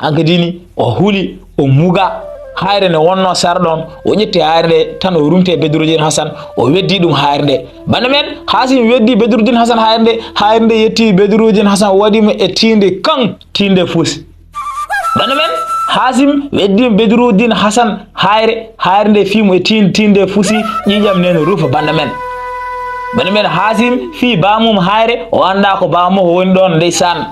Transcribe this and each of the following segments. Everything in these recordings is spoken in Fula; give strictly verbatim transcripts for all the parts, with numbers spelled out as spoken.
An kadi ni, o huli, o muga. Hayre nde wonno sara ɗon, o ƴetti hayre nde tan, o rumti e Bedruddin Hasan, o weddi ɗum hayre nde. Bana men, Hasim weddi Bedruddin Hasan hayre nde, hayre nde yetti Bedruddin Hasan, o waɗi mo e tiinde kan, tiinde fusi. Bana men, Hasim weddi Bedruddin Hasan hayre, hayre nde fii mo e tiinde, tiinde fusi, ƴiiƴam nden rufa bana men. Bana men, Hasim fii bamum hayre, o anndaa ko bamum woni ɗon ndeysaan.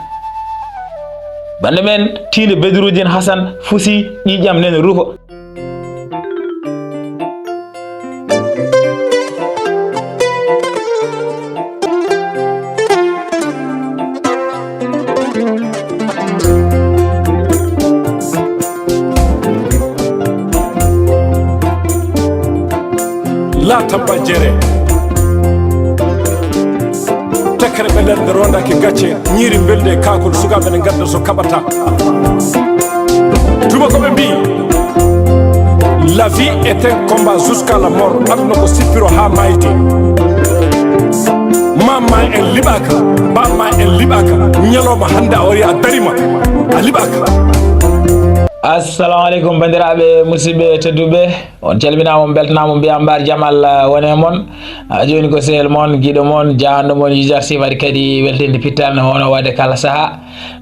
Bana men, tiinde Bedruddin Hasan fusi, ƴiiƴam nden rufa. La tabba jere. Tekkere ɓe nder nde rondake gacce, ñiiri mbelde e kaakol, sukaaɓe ne ngadda so kaɓata. Tuma ko ɓe mbi, la vie est un combat jusqu'à la mort. Aduna ko sippiro haa maayde. Ma maay en liɓaaka, ba maay en liɓaaka. Ñalawma hannde a wari a darima, a liɓaaka. Assalamu aleykum, banndiraaɓe, musidɓe tedduɓe. On calminaama, on mbeltanaama, on mbiya mbaar jamal, ah, wone mon. Ah, jooni ko sehel mon, giɗo mon, jahanɗo mon, User Sifari kadi weltinde pittal no wonno waɗde kala saha.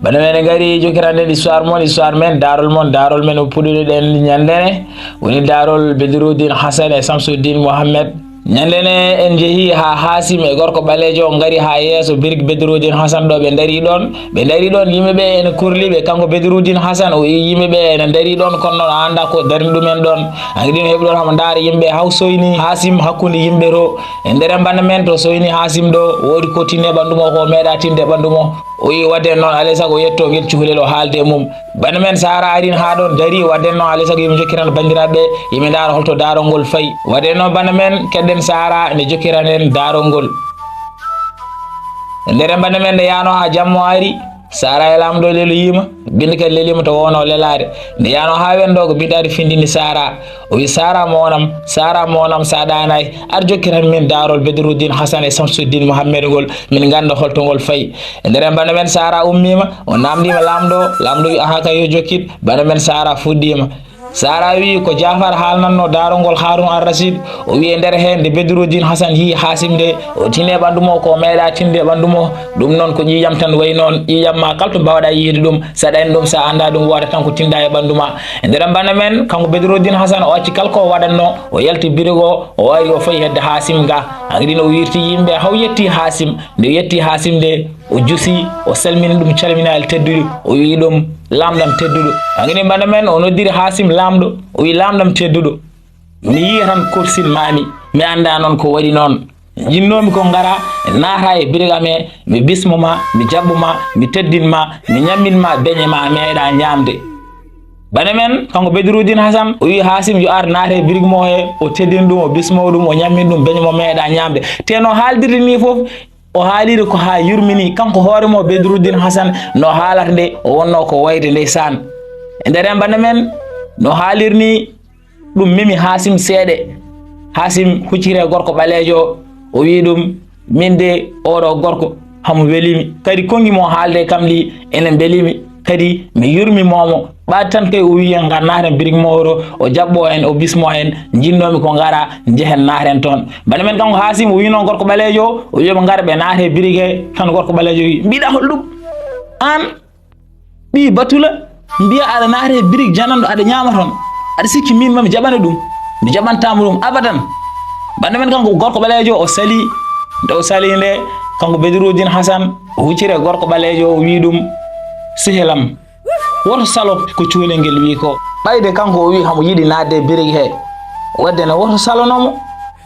Bana men en ngari jokkirande histoire mon, histoire men, daarol mon, daarol men o puɗɗuɗen ñande ne. Woni daarol Bedruddin Hasan e Samsuddin Mohammed. Ñande ne en jehi ha Hasim e gorko ɓaleejo ngari ha yeeso birig Bedruddin Hasan ɗo ɓe dari ɗon. Ɓe dari ɗon, yimɓe ɓe ene kurli ɓe, kanko Bedruddin Hasan o yi yimɓe ɓe ene dari ɗon, kono noon a anndaa ko darni ɗumen ɗon. An kadi no heɓi ɗon hamo ndaara yimɓe haw soyni Hasim hakkunde yimɓe to. E nder bana men to soyni Hasim ɗo, woodi ko tinni e ɓanndu mo ko meeɗa tinde e ɓanndu mo. O yi wadde noon alay sago o yetto ngel cukalel o haalde e mum. Bana men Sara arin haa ɗon dari, wadde noon alay sago yimɓe jokkiran banndiraaɓe, yimɓe ndaara holto daarol ngol fayi. Wadde noon bana men keɗɗen Sara nde jokkiran en daarol ngol. E nder bana men nde yaano haa jamma o ari, Sara e laamɗo leloyiima, binde kadi leliima to wonno lelaade. Nde yaano haa wendo ko bindaari findini Sara. O wi, "Sara moonam, Sara moonam, sa ɗaanaay, ar jokkiran min daarol Bedruddin Hasan e Samsuddin Mohammed ngol, min ngannda holto ngol fayi." E nder bana men Sara ummiima, o naamndiima laamɗo, laamɗo wi, "Aha kay yo jokkit." Bana men Sara fuɗɗiima. Sara wi ko Jafar haalnanno daarol ngol Harun Ar Rashid. O wi e nder heen nde Bedruddin Hasan yii Hasim nde, o tini e ɓanndu mo ko meeɗa tinde e ɓanndu mo. Ɗum noon ko ƴiiƴam tan wayi noon, ƴiiƴam ma kala to mbaawɗa yiide ɗum, saɗa en ɗum, sa annda ɗum wooda tan ko tinda e ɓanndu ma. E nder bana men, kanko Bedruddin Hasan o acci kala ko waɗatno, o yalti birigo, o ari o fayi hedde Hasim ga. Hankadi o wirti yimɓe haw yetti Hasim. Nde yetti Hasim nde, o jusi, o salmini ɗum calminaali tedduɗi, o wi ɗum, "Laamɗam tedduɗo." Hankadi bana men, o noddiri Hasim laamɗo, o wi, "Laamɗam tedduɗo. Mi yii tan korsin mami, mi annda noon ko waɗi noon. Jinnoomi ko ngara, naata e biriga me, mi bismo ma, mi jaɓɓo ma, mi teddin ma, mi ñammin ma beñe ma meeɗa ñaamde." Bana men, kanko Bedruddin Hasan, o wi Hasim yo ar naata e birig mo he, o teddin ɗum, o bismo ɗum, o ñammin ɗum beñe mo meeɗa ñaamde. Te no haaldirde ni fof, o haaliri ko haa yurmini, kanko hoore mo Bedruddin Hasan, no haalata nde, o wonno ko wayde ndeysaan. E nder en bana men, no haalirni, ɗum memi Hasim seeɗe. Hasim hucciri e gorko ɓaleejo, o wi ɗum, "Min de, oɗo gorko, hamo welimi. Kadi konngi mo haalde kam ɗi ene mbelimi. Kadi mi yurmi momo. Ɓaade tan kay o wi en ngar naten birig mo oɗo, o jaɓɓo en, o bismo en. Jinnoomi ko ngara, njehen naten toon." Bana men kanko Hasim o wi noon gorko ɓaleejo, o wi ɓe ngar ɓe naate birig he, tan gorko ɓaleejo wi, "Mbiɗa hol ɗum? Aan?" Ɓii batula, mbiya aɗa naata e birig jananɗo, aɗa ñaama toon. Aɗa sikki min mami jaɓana ɗum? Mi jaɓantaama ɗum abadan. Bana men kanko gorko ɓaleejo o sali. Nde o sali nde, kanko Bedruddin Hasan, o hucciri e gorko ɓaleejo, o wi ɗum, "Sehelam, woto salo ko cuulel ngel wi ko." Ɓayde kanko o wi hamo yiɗi naatde e birig he. Wadde no woto salonomo.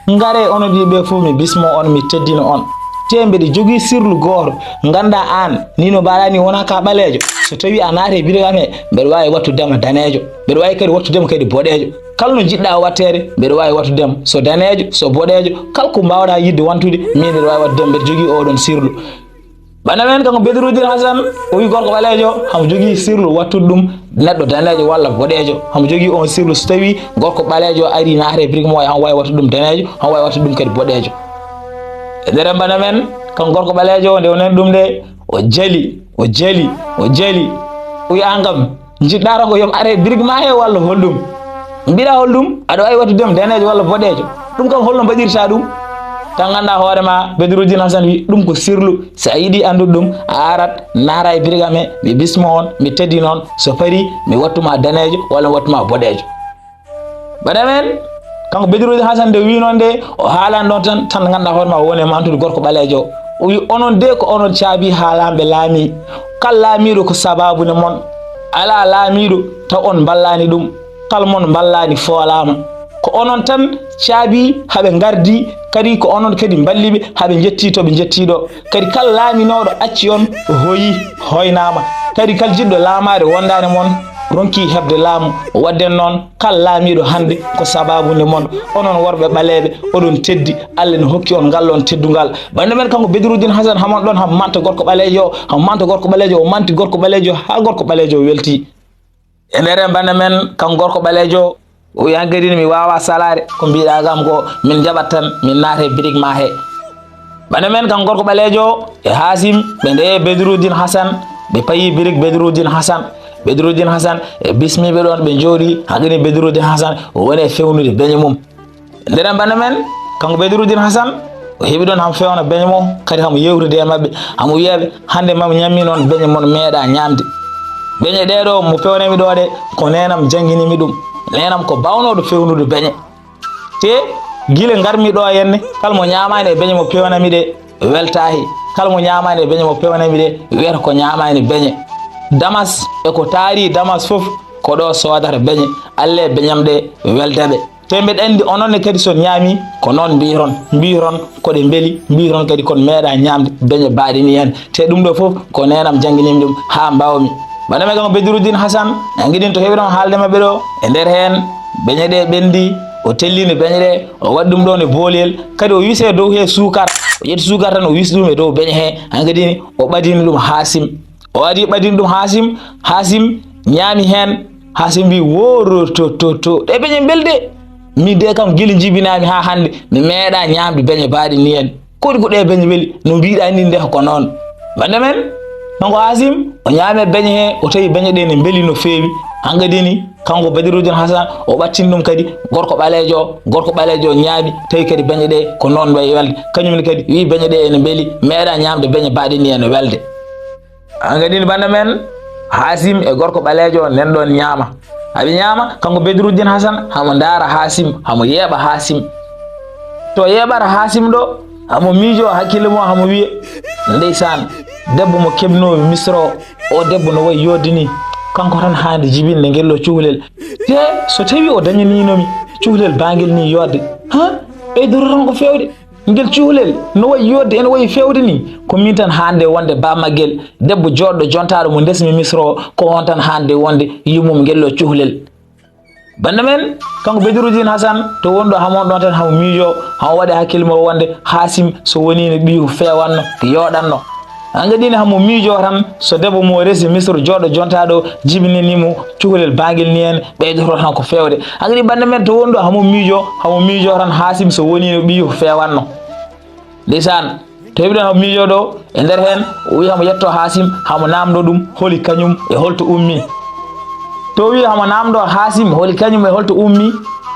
Ngare onon ɗiɗo ɓe fof mi bismo on, mi teddina on. Te mbeɗa jogii sirlu gooto, ngannda aan, ni no mbaɗa ni wona ka ɓaleejo. So tawi a naati e birig am he, mbeɗa waawi wattude ma daneejo. Mbeɗa waawi kadi wattude ma kadi boɗeejo. Kala no njiɗɗa watteede, mbeɗa waawi wattude ma. So daneejo, so boɗeejo, kala ko mbaawɗa yiɗde wantude, min mbeɗa waawi wattude ma. Mbeɗa jogii oɗon sirlu. Bana men kanko Bedruddin Hasan, o wi gorko ɓaleejo, hamo jogii sirlu wattude ɗum neɗɗo daneejo walla boɗeejo. Hamo jogii on sirlu so tawi gorko ɓaleejo ari naata e birig mo, hamo waawi wattude ɗum daneejo, hamo waawi wattude ɗum kadi boɗeejo. E nder bana men, kanko gorko ɓaleejo, nde o nani ɗum nde, o jali, o jali, o jali. O wi, "Aan kam, Njiɗɗaa tan ko yo mi ar e birig maa hee walla holɗum? Mbiɗaa holɗum? Aɗa waawi waɗtude mi daneejo walla boɗeejo? Ɗum kam holno mbaɗirtaa ɗum? Tan nganndaa hoore maa, Bedruddin Hasan wi, ɗum ko sirlu. So a yiɗi anndude ɗum, a arat, naata e birig am hee, mi bismo on, mi teddina on. So parii, mi waɗtu ma daneejo walla mi waɗtu ma boɗeejo. Mbaɗa men, kanko Bedruddin Hasan nde wi noon de, o haalan ɗon tan, tan nganndaa hoore maa o woni e mantude gorko ɓaleejo o. O wi, onon de ko onon caabi haa laamɓe laami. Kala laamiiɗo ko sabaabu ne mon. Alaa laamiiɗo taw on mballaani ɗum. Kala mon mballaani foolaama. Ko onon tan caabi haa ɓe ngardi, kadi ko onon kadi mballi ɓe haa ɓe njetti to ɓe njetti ɗo. Kadi kala laaminooɗo acci on, o hoyi, hoynaama. Kadi kala jiɗɗo laamaade wondaani mon, ronki heɓde laamu. Waɗde noon, kala laamiiɗo hannde ko sabaabu nde mon. Onon worɓe ɓaleeɓe, oɗon teddi. Allah ne hokki on ngal ɗon teddungal. Bannde men kanko Bedruddin Hasan, hamon ɗon, hamo manta gorko ɓaleejo o, hamo manta gorko ɓaleejo o, manti gorko ɓaleejo haa gorko ɓaleejo o welti. E nder en bannde men kanko gorko ɓaleejo o, o wi, "Hankadi ne mi waawaa salaade, ko mbiɗaa kam ko min njaɓat tan, min naata e birig maa hee." Bannde men kanko gorko ɓaleejo e Haasim, ɓe ndeyi Bedruddin Hasan, ɓe payi birig Bedruddin Hasan. Bedruddin Hasan e bismii ɓe ɗoon, ɓe njooɗii, hankadi Bedruddin Hasan o woni e feewnude beñe mum. Nder en bannde men, kanko Bedruddin Hasan, o heɓi ɗoon hamo feewna beñe mo, kadi hamo yeewtude e maɓɓe, hamo wiya ɓe, "Hannde mami ñammi noon beñe mon meeɗaa ñaamde. Beñe ɗee ɗo mo peewnami ɗo ɗe, ko neenam janngini mi ɗum. Neenam ko baawnooɗo feewnude beñe. Te gila ngarmi ɗo henne, kala mo ñaamaani e beñe mo peewnami ɗe, weltaaki. Kala mo ñaamaani e beñe mo peewnami ɗe, wiyata ko ñaamaani beñe. Damas e ko taari Damas fof, ko ɗo soodata beñe. Alle beñam ɗe, welda ɓe." Te mbeɗa anndi onon ne kadi so ñaami ko noon mbiiron, mbiiron ko ɗe mbeli, mbiiron kadi kon meeɗa ñaamde beñe baaɗi ni en. Te ɗum ɗo fof ko neenam janngini mi ɗum haa mbaawmi. Bana men kanko Bedruddin Hasan, en ngiɗin to heɓiron haalde maɓɓe ɗo, e nder heen beñe ɗe ɓenndi, o tellini beñe ɗe, o waɗi ɗum ɗoon e boolel, kadi o wisi e dow he suukar, o ƴetti suukar tan o wisi ɗum e dow beñe he, hankadi o ɓadini ɗum Haasim. O adi ɓadin ɗum Haasim, Haasim ñaami heen. Haasim mbi, "Woro to, to, to, ɗe beñe mbelde. Min de kam gila njibinaami haa hannde, mi meeɗa ñaamde beñe baaɗe ni en. Kodi ko ɗe beñe mbeli? No mbiɗa ni nde ko noon." Bannde men, kanko Haasim, o ñaami e beñe he, o tawi beñe ɗe ne mbeli no feewi. Hankadi ni, kanko Badiruddin Hasan, o ɓattini ɗum kadi gorko ɓaleejo, gorko ɓaleejo ñaami, tawi kadi beñe ɗe ko noon wayi welde. Kañum ne kadi wi beñe ɗe ene mbeli, meeɗa ñaamde beñe baaɗe ni ene welde. Hankadi ni bannde men, Haasim e gorko ɓaleejo nen ɗoon ñaama. Aɓe ñaama, kanko Bedruddin Hasan, hamo ndaara Haasim, hamo yeeɓa Haasim. To yeeɓata Haasim ɗo, hamo miijo hakkille mo, hamo wiya, "Ndeysaan, debbo mo keɓnoomi Misra o, o debbo no wayi yodde ni, kanko tan haandi jibinde ngel ɗo cuhlel. Te so tawi o dañaniino mi cuhlel baangel ni yodde, ha? Ɓeydoro tan ko feewde." Ngel cuhlel no wayi yodde, ene wayi feewde ni. Ko min tan haande wonde ba maggel, debbo joɗɗo jontaaɗo mo ndesmi Misra o, ko on tan haande wonde yummum ngel ɗo cuhlel. Bannde men, kanko Bediruddin Hasan, to wonɗo hamon ɗon tan hamo miijo, hamo waɗi hakkille mo wonde Haasim so woniino ɓiyu feewanno, yooɗanno. Hankadi ne hamo miijo tan, so debbo mo resi Misra joɗɗo jontaaɗo jibinani mo cukalel baangel ni en, ɓeydoto tan ko feewde. Hankadi bannde men to wonɗo hamo miijo, hamo miijo tan Haasim so woniino ɓiyu feewanno. Ndeysaan, to heɓi ɗon hamo miijo ɗo, e nder heen, o wi hamo yetto Haasim, hamo naamndo ɗum, holi kañum e holto ummi. To wi hamo naamndo Haasim, holi kañum e holto ummi,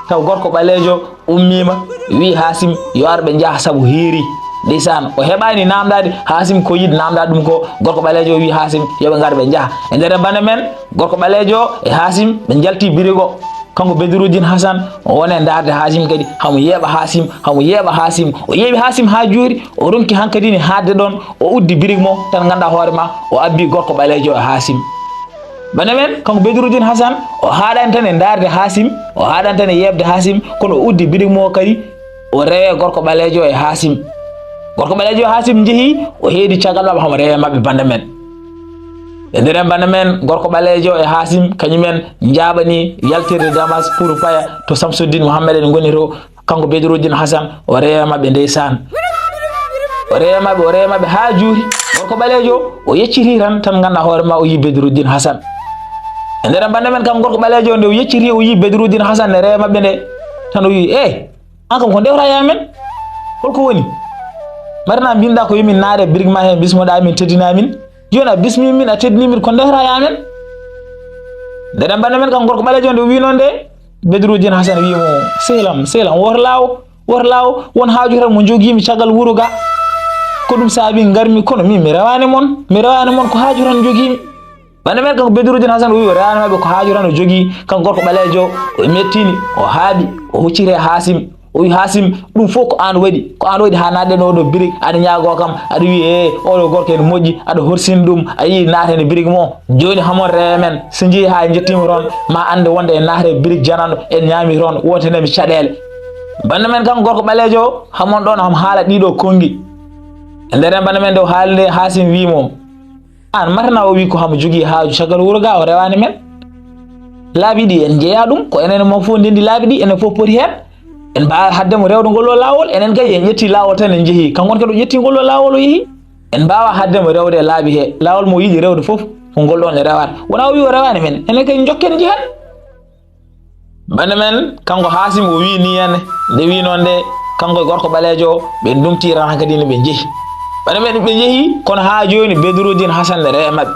taw gorko ɓaleejo ummiima, wi Haasim, yo ar ɓe njaha sabu hiiri. Ndeysaan, o heɓaani naamndaade Haasim ko yiɗi naamndaade ɗum ko, gorko ɓaleejo wi Haasim, yo ɓe ngar ɓe njaha. E nder bannde men, gorko ɓaleejo e Haasim, ɓe njalti birigo. Kanko Bediruddin Hasan, o woni e ndaarde Haasim kadi, hamo yeeɓa Haasim, hamo yeeɓa Haasim. O yeeɓi Haasim haa juuri, o ronki hankadi ne haadde ɗoon, o uddi birig mo, tan nganndaa hoore ma, o abbi gorko ɓaleejo e Haasim. Bana men, kanko Bediruddin Hasan, o haaɗani tan e ndaarde Haasim, o haaɗani tan e yeeɓde Haasim, kono o uddi birig mo kadi, o rewe gorko ɓaleejo e Haasim. Gorko ɓaleejo e Haasim njehi, o heedi caggal maɓɓe, hamo rewe maɓɓe bana men. E nder en bana men, gorko ɓaleejo e Haasim, kañumen njaaɓani yaltirde Damas pour paya to Samsuddin Muhammad en ngoni to, kanko Bediruddin Hasan, o rewe maɓɓe ndeysaan. O rewe maɓɓe, o rewe maɓɓe haa juuri. Gorko ɓaleejo, o yecciti tan, tan nganndaa hoore ma o yi Bediruddin Hasan. E nder en bana men, kanko gorko ɓaleejo nde o yecciti, o yi Bediruddin Hasan ne rewe maɓɓe nde, tan o yi, "Eh, an kam ko ndewta ya men? Holko woni? Marina mbinɗa ko yumin naare birig ma heen bismoɗa min teddina min. Jooni a bismi min, a teddini min, ko ndewta ya men?" Nde ɗen bande men kanko gorko ɓaleejo nde o wii noon nde, Bedruddin Hasan wii mo, "Sehlam, sehlam, woto laawo, woto laawo, won haaju tan mo njogiimi caggal wuro ga. Ko ɗum saabi ngarmi, kono min mi rewaani mon, mi rewaani mon, ko haaju tan njogiimi." Bande men kanko Bedruddin Hasan o wii o rewaani maɓɓe, ko haaju tan o jogii, kanko gorko ɓaleejo, o mettini, o haaɓi, o hucciti e Haasim. O wi, "Haasim, ɗum fof ko aan waɗi, ko aan waɗi haa naatɗen oɗo birig, aɗa ñaagoo kam, aɗa wi, ee, oɗo gorko ene moƴƴi, aɗa horsini ɗum, a yii naatani birig mo. Jooni hamon rewe men, so njii haa en njettiima toon, ma annde wonde en naata e birig jananɗo, en ñaami toon, wontanemi caɗeele." Bande men kanko gorko ɓaleejo, hamon ɗoon hamo haala ɗiɗo konngi. E nder en bande men nde o haali nde, Haasim wii mo, "Aan matana o wi ko hamo jogii haaju caggal wuro ga, o rewaani men. Laabi ɗi en njeyaa ɗum, ko enen mo fof ndenndi laabi ɗi, enen fof poti heen. En mbaawaa haɗde mo rewde ngol ɗoo laawol, enen kay en ƴetti laawol tan en njehi. Kanko on kadi o ƴetti ngol ɗoo laawol o yehi. En mbaawaa haɗde mo rewde e laabi he. Laawol mo o yiɗi rewde fof, ko ngol ɗoon e rewaade. Wonaa o wi o rewaani men, enen kay njokken njehen." Bande men, kanko Haasim o wii nii heen, nde wii noon nde, kanko e gorko ɓaleejo, ɓe ndumti tan hankadi ne ɓe njehi. Bande men, ɓe njehi, kono haa jooni Bedruddin Hasan ne rewa maɓɓe.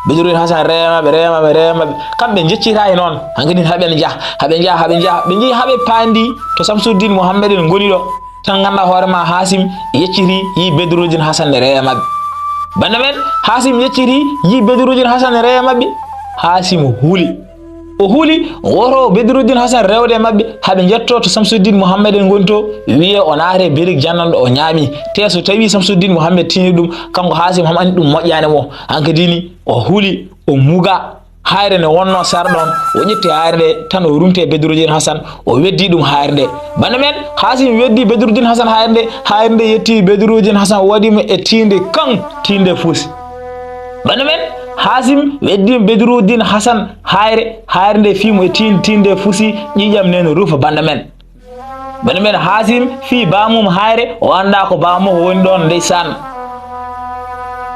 Bedruddin Hasan rewa maɓɓe, rewa maɓɓe, rewa maɓɓe. Kamɓe njeccitaaki noon, hankadi haɓe njaha, haɓe njaha, haɓe njaha. Ɓe njehi haɓe paandi to Samsuddin Muhammadin ngoni ɗo. Tan ngannda hoore ma Haasim yecciti, yii Bedruddin Hasan ne rewa maɓɓe. Bande men, Haasim yecciti, yii Bedruddin Hasan ne rewa maɓɓe. Haasim huli. O huli, woto Bedruddin Hasan rewde e maɓɓe, haɓe njetto to Samsuddin Muhammed en ngoni to, wiye o naate birig jannanɗo o ñaami. Te so tawi Samsuddin Muhammed tini ɗum, kanko Haasim ham anndi ɗum moƴƴaani mo. Hankadi ni, o huli, o muga. Hayre ne wonno sar ɗon, o ƴetti hayre nde tan o rumti e Bedruddin Hasan, o weddi ɗum hayre nde. Bande men, Haasim weddi Bedruddin Hasan hayre nde, hayre nde yetti Bedruddin Hasan, o waɗi mo e tiinde kan, tiinde fuusi. Bande men, Haasim weddi Bedruddin Hasan hayre, hayre nde fii mo e tiin-, tiinde fuusi, ƴiiƴam nden rufa bande men. Bande men, Haasim fii baamum hayre, o anndaa ko baamum woni ɗon ndeysaan.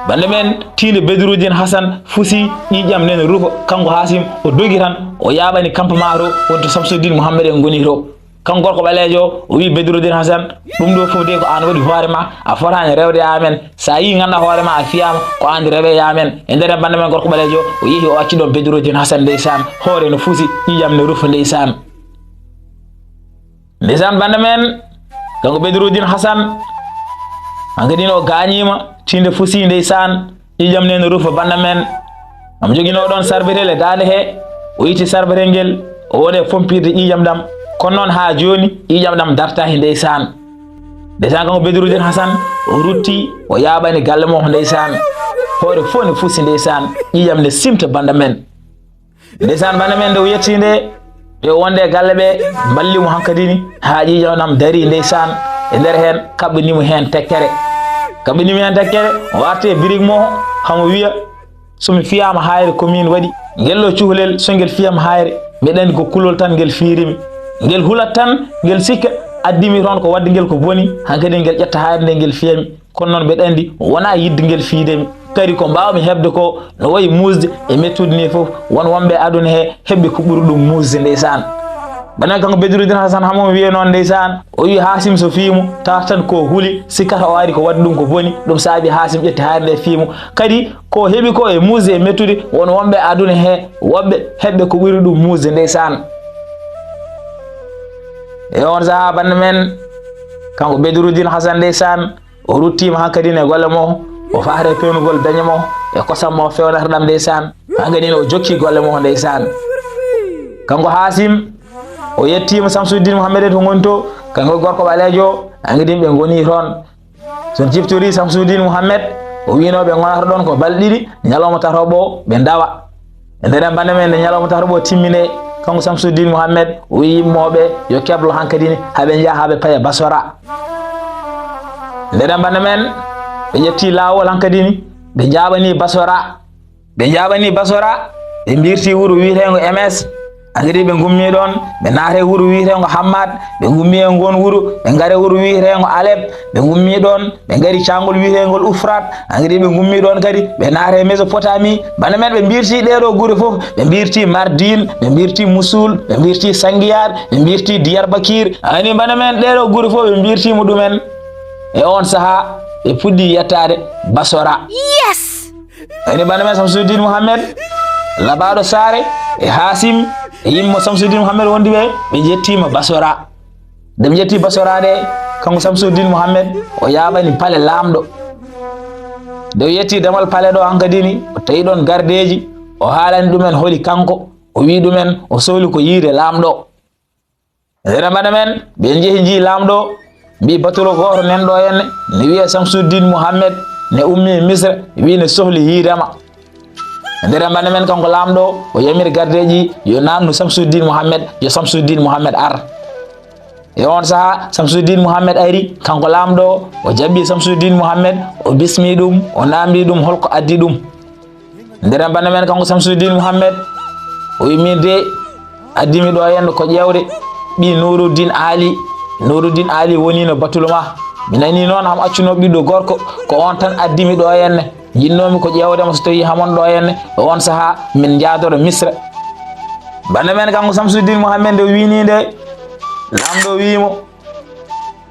Bande men, tiinde Bedruddin Hasan fuusi, ƴiiƴam nden rufa, kanko Haasim o dogi tan, o yaaɓani campement to, wonto Samsuddin Muhammed en ngoni to. Kanko gorko ɓaleejo, o wii Bedruddin Hasan, "Ɗum ɗo fof de ko aan waɗi hoore ma, a fotaani rewde e amen. So a yii ngannda hoore ma a fiyaama, ko aan rewe e amen." E nder bande men gorko ɓaleejo, o yehi o acci ɗon Bedruddin Hasan ndeysaan, hoore no fuusi, ƴiiƴam no rufa ndeysaan. Ndeysaan bande men, kanko Bedruddin Hasan, hankadi no o gaañiima, tiinde fuusi ndeysaan. Ƴiiƴam ne no rufa bande men. Omo joginoo ɗon sarbetel e daande he. O itti sarbetel ngel, o woni e fompirde ƴiiƴam ɗam. Kono noon haa jooni, ƴiiƴam ɗam dartaaki ndeysaan. Ndeysaan kanko Bedruddin Hasan, o rutti, o yaaɓani galle mo ndeysaan. Hoore fof ne fusi ndeysaan, ƴiiƴam ne simta bande men. Ndeysaan bande men nde o yetti nde, ɓe wonde e galle ɓe, mballi mo hankadi ni, haa ƴiiƴam ɗam dari ndeysaan. E nder heen, kaɓɓani mo heen tekkere. Kaɓɓani mo heen tekkere, o arti e birig mo, hamo wiya, "So mi fiyaama hayre ko miin waɗi. Ngel ɗo cukalel, so ngel fiyaama hayre, mbeɗa anndi ko kulol tan ngel fiyri mi. Ngel hulat tan, ngel sikka, addi mi toon ko waɗde ngel ko boni, hankadi ngel ƴetta hayre nde ngel fiya mi. Kono noon mbeɗa anndi wonaa yiɗde ngel fiyde mi. Kadi ko mbaawmi heɓde ko no wayi muusde e mettude ni fof, won wonɓe aduna he heɓɓe ko ɓuri ɗum muusde ndeysaan." Bande kanko Bedruddin Hasan hamo wiye noon ndeysaan, o wi Haasim so fii mo, tawata tan ko huli, sikkata o ari ko waɗi ɗum ko boni, ɗum saabi Haasim ƴetti hayre nde fii mo. Kadi ko heɓi ko e muusde e mettude, won wonɓe aduna he, woɓɓe heɓɓe ko ɓuri ɗum muusde ndeysaan. E on sahaa bande men, kanko Bedruddin Hasan ndeysaan, o ruttiima hankadi ne golle mo, o fahre pewnugol beñe mo, e kosam mo fewnata ɗam ndeysaan, hankadi ne o jokki golle mo ndeysaan. Kanko Haasim, o yettiima Samsuddin Muhammed to ngoni to, kanko gorko ɓaleejo, hankadi ɓe ngoni toon. So on ciftori Samsuddin Muhammed, o wiino ɓe ngonata ɗon ko balɗe ɗiɗi, ñalawma tataɓo ɓe ndawa. E nder en bande men nde ñalawma tataɓo timmine, kanko Samsuddin Muhammed, o wi yimɓe ɓe yo keblo hankadi ne, haa ɓe njaha haa ɓe paya Basora. Nder en bande men, ɓe ƴetti laawol hankadi ne, ɓe njaaɓani Basora. Ɓe njaaɓani Basora, ɓe mbirti wuro wiyeteengo M S. Hankadi ɓe ngummi ɗon, ɓe naati wuro wiyeteengo Hammad, ɓe ngummi e ngon wuro, ɓe ngari wuro wiyeteengo Alep, ɓe ngummi ɗon, ɓe ngari caangol wiyeteengol Ufrat, hankadi ɓe ngummi ɗon kadi, ɓe naati Mesopotami. Bande men ɓe mbirti ɗee ɗoo gure fof, ɓe mbirti Mardin, ɓe mbirti Musul, ɓe mbirti Sangiyar, ɓe mbirti Diyarbakir. Ani bande men ɗee ɗoo gure fof ɓe mbirti mo ɗumen. E on sahaa, ɓe puɗɗi yettaade Basora. Yes! Ani bande men Samsuddin Muhammed, Labaaɗo Saare e Haasim e yimmo Samsuddin Muhammed wondi ɓe, ɓe njettiima Basora. Nde ɓe njetti Basora nde, kanko Samsuddin Muhammed o yaaɓani pale laamɗo. Nde o yetti damal pale ɗo hankadini, o tawi ɗon gardeeji, o haalani ɗumen holi kanko, o wi ɗumen o sohli ko yiide laamɗo. E nder mbaɗa men, ɓe njehi njii laamɗo, mbi batulo gooto nan ɗo henne, ne wiye Samsuddin Muhammed, ne ummi Misra, wi ne sohli yiidama. E nder mbaɗa men, kanko laamɗo, o yamiri gardeeji yo naamnu Samsuddin Muhammed, yo Samsuddin Muhammed ar. E on saha, Samsuddin Muhammed ari, kanko laamɗo, o jaɓɓi Samsuddin Muhammed, o bismi ɗum, o naamndi ɗum holko addi ɗum. Nder mbaɗa men, kanko Samsuddin Muhammed, o wi min de, addimi ɗo henne ko ƴeewde ɓii Nuuruddin Aali. Nuuruddin Aali woni no batulo ma. Mi nani noon ham accuno ɓiɗɗo gorko, ko on tan addimi ɗo henne. Jinnoomi ko ƴeewde mo so tawi hamon ɗo henne, o on saha min njaadoro Misra. Mbaɗa men, kanko Samsuddin Muhammed, nde o wini nde, laamɗo wi mo,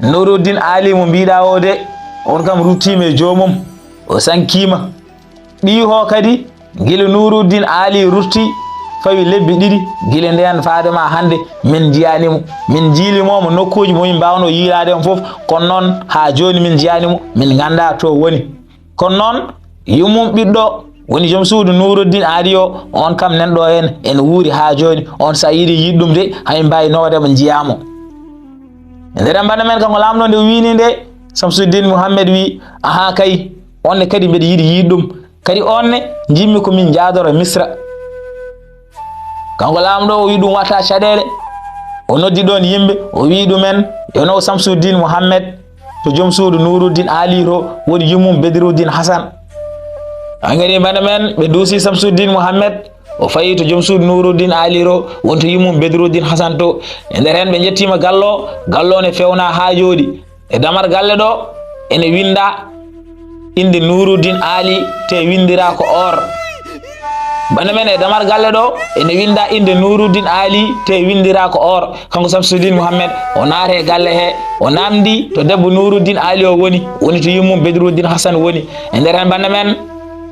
Nuuruddin Aali mo mbiɗa o de, on kam ruttiima e joomum, o sankiima. Ɓiyi ho kadi, gila Nuuruddin Aali rutti, fawi lebbi ɗiɗi, gila ndeen faade ma hannde, min njiyaani mo. Min njiili mo mo nokkuuji mo min mbaawno yiilaade on fof, kono noon haa jooni min njiyaani mo, min nganndaa to woni. Kono noon, yummum ɓiɗɗo woni joom suudu Nuuruddin Aali o, on kam nan ɗo henne, ene wuuri haa jooni, on so a yiɗi yiide ɗum de, hay mbaawi noode mo njiyaa mo. E nder mbaɗa men, kanko laamɗo nde wini nde, Samsuddin Muhammed wi, aha kay, on ne kadi mbeɗa yiɗi yiide ɗum. Kadi on ne, njimmi ko min njaadoro Misra. Kanko laamɗo o wi ɗum wata caɗeele. O noddi ɗon yimɓe, o wi ɗumen, yo naw Samsuddin Muhammed to joom suudu Nuuruddin Aali to woni yummum Bedruddin Hasan. Angari mbaɗa men, ɓe duusi Samsuddin Muhammed, o fayi to joom suudu Nuuruddin Aali to woni to yummum Bedruddin Hasan to. E nder heen ɓe njettiima gallo, gallo ne fewna haa jooɗi. E damar galle ɗo, ene winnda innde Nuuruddin Aali, te winndira ko or. Bana men e damar galle ɗo, ene winnda innde Nuuruddin Aali, te winndira ko or. Kanko Samsuddin Muhammed, o naati e galle he, o naamndi to debbo Nuuruddin Aali o woni, woni to yummum Bedruddin Hasan woni. E nder heen bana men,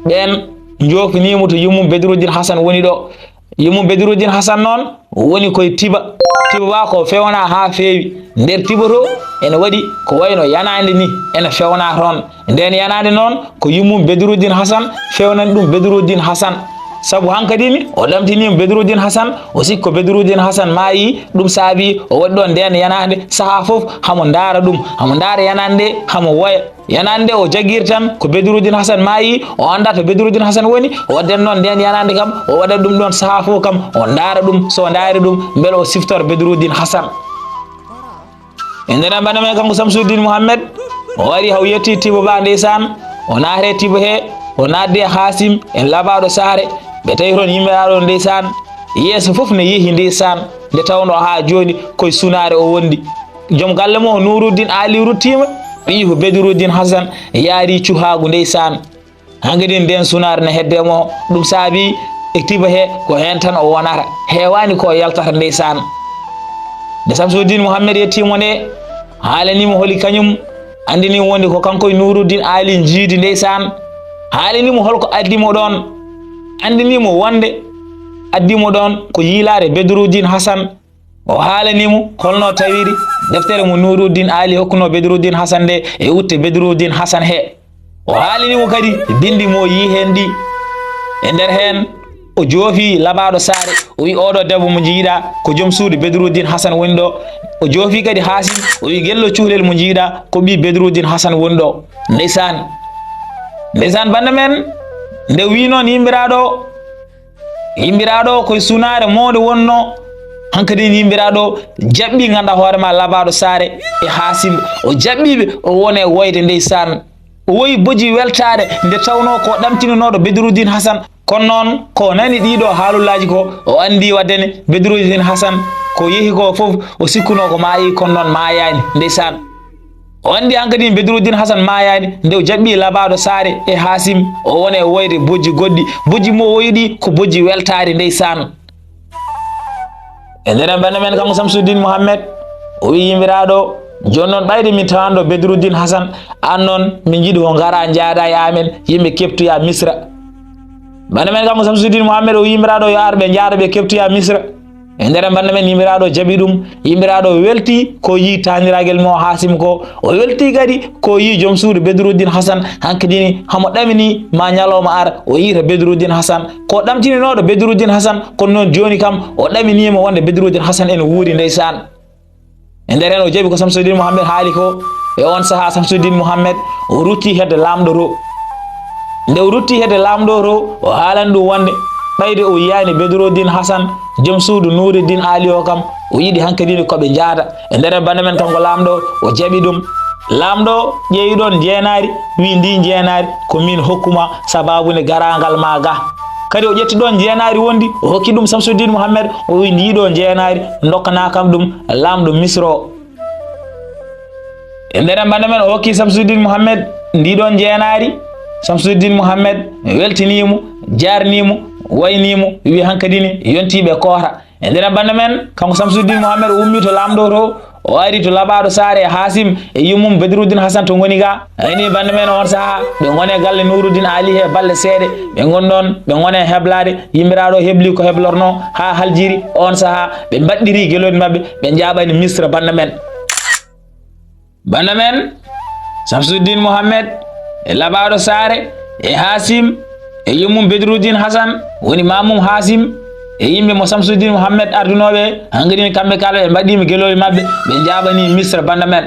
ɓeen njoofiniimo to yummum Bedruddin Hasan woni ɗo. Yummum Bedruddin Hasan noon woni koye tiba. Tiba ba ko fewna haa feewi. Nder tiba to ene waɗi ko wayno yanaande ni, ene fewna toon. Ndeen yanaande noon ko yummum Bedruddin Hasan fewnani ɗum Bedruddin Hasan. Sabu hankadi ni o ɗamtiniima Bedruddin Hasan, o sikko Bedruddin Hasan maayi, ɗum saabi o waɗi ɗoon ndeen yanaande sahaa fof hamo ndaara ɗum, hamo ndaara yanaande nde, hamo woya. Yanaande nde o jagir tan ko Bedruddin Hasan maayi, o annda to Bedruddin Hasan woni, o waɗden noon ndeen yanaande kam, o waɗa ɗum ɗoon sahaa fof kam, o ndaara ɗum, so o ndaari ɗum, mbele o siftora Bedruddin Hasan. E nder bana men kanko Samsuddin Muhammed, o wari haw yetti tibo ba ndeysaan, o naate tibo he, o naatde Haasim en labaaɗo saare, ɓe tawi toon yimɓe ɗo ndeysaan, yeeso fof ne yehi ndeysaan, nde tawno haa jooni koye sunaare o wondi. Joom galle mo Nuuruddin Aali ruttiima, ɓiyi ko Bedruddin Hasan yaari cuhaagu ndeysaan. Hankadi ndeen sunaare ne hedde mo, ɗum saabi e tiba he ko heen tan o wonata, heewaani ko o yaltata ndeysaan. Nde Samsuddin Muhammed yettii mo nde, haalanii mo holi kañum, anndinii mo wonde ko kanko e Nuuruddin Aali njiidi ndeysaan. Haalanii mo holko addi mo ɗoon, anndinii mo wonde addi mo ɗoon ko yiilaade Bedruddin Hasan. O haalanii mo holno tawiri deftere mo Nuuruddin Aali hokkuno Bedruddin Hasan nde e wutte Bedruddin Hasan he. O haalanii mo kadi binndi mo yii heen ɗi. E nder heen, o joofi labaaɗo saare, o wi, "Oɗo debbo mo njiiɗa ko joom suudu Bedruddin Hasan woni ɗo." O joofi kadi Haasim, o wi, "Gello cuhlel mo njiiɗa ko ɓii Bedruddin Hasan woni ɗo." Ndeysaan. Ndeysaan, bannda men, nde wi noon yimɓiraaɗo, Yimbiraaɗo koye sunaare moonde wonno, hankadi yimbiraaɗo jaɓɓi ngannduɗaa hoore ma labaaɗo saare e Haasim. O jaɓɓiiɓe, o woni e woyde ndeysaan. O woyi bojji weltaare nde tawnoo ko ɗamtinunooɗo Bedruddin Hasan. Kono noon ko nani ɗiɗo haalullaaji ko o anndi waddene Bedruddin Hasan ko yehi ko fof o sikkunoo ko maayi kono noon maayaani ndeysaan. O anndi hankadi Bedruddin Hasan maayaani nde o jaɓɓi labaaɗo saare e Haasim, o woni e woyde bojji goɗɗi. Bojji mo o woyi ɗi ko bojji weltaare ndeysaan. E nder bana men kanko Samsuddin Muhammed, o wi yimbiraaɗo, jooni noon ɓayde min tawanɗo Bedruddin Hasan, aan noon min njiɗi ko ngara njaada e amen, yimɓe keɓtoya Misra. Bana men kanko Samsuddin Muhammed o yimiraɗo yo ar ɓe njaara ɓe keftoya Misra. E nder bana men yimiraɗo jaɓi ɗum, yimiraɗo welti ko yi taniragel mo Hasim ko, o welti kadi ko yi joom suudu Bedruddin Hasan hankadini hamo ɗamini ma ñalawma ar o yiita Bedruddin Hasan. Ko ɗamtininoɗo Bedruddin Hasan kono noon joni kam o ɗaminima wonde Bedruddin Hasan ene wuuri ndeysaan. E nder heen o jaɓi ko Samsuddin Muhammed haali ko. E on sahaa Samsuddin Muhammed o rutti hedde laamɗo to. Nde o rutti hedde laamɗo to o haalani ɗum wonde ɓayde o yiyaani Bedruddin Hasan joom suudu Nuruddin Ali o kam o yiɗi hankadine ko ɓe njaada. E nder bana men kanko laamɗo o jaɓi ɗum. Laamɗo ƴeewi ɗoon njeenaari wi ndi njeenaari ko min hokkuma sababu nde garaangal ma ga. Kadi o ƴetti ɗoon njeenaari wondi o hokki ɗum Samsuddin Muhammed o wi ndi ɗo njeenaari dokkana kam ɗum laamɗo Misra o. E nder bana men o hokki Samsuddin Muhammed ndi ɗoon njeenaari. Samsuddin Muhammed weltiniimo, jaarniimo, wayniimo, wi hankadine yontiiɓe koota. E nder bana men kanko Samsuddin Muhammed o ummi to laamɗo to o ari to laɓaaɗo saare e Hasim e yummum Bedruddin Hasan to ngoni ga. Ayni bana men on sahaa ɓe ngone galle Nuruddin Ali he balɗe seeɗe ɓe ngon ɗoon ɓe ngone heblaade. Yimiraɗo hebli ko heblorno haa haljiri. On sahaa ɓe mbaɗɗiri gelooɗi maɓɓe ɓe njaaɓani Misra bana men. Bana men Samsuddin Muhammed e laɓaaɗo saare e Hasim e yummum Bedruddin Hasan woni mamum Hasim e yimɓe mo Samsuddin Muhammed ardunooɓe hankadine kamɓe kala ɓe mbaɗɗima gelooɗi maɓɓe ɓe njaaɓani Misra bana men.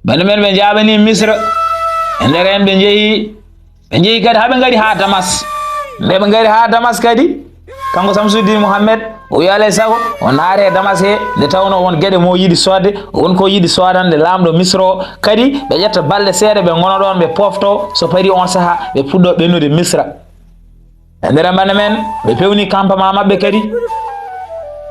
Bana men ɓe njaaɓani Misra e nder heen ɓe njehi ɓe njehi kadi haa ɓe ngari haa Damas. Nde ɓe ngari haa Damas kadi kanko Samsuddin Muhammed o wi alay sago o naate Damas he nde tawno won geɗe mo yiɗi soodde won ko yiɗi soodande laamɗo Misra o. Kadi ɓe ƴetta balɗe seeɗa ɓe ngona ɗoon ɓe pofto so pari on sahaa ɓe puɗɗo ɓennude Misra. E nder bana men ɓe pewni kampama maɓɓe kadi.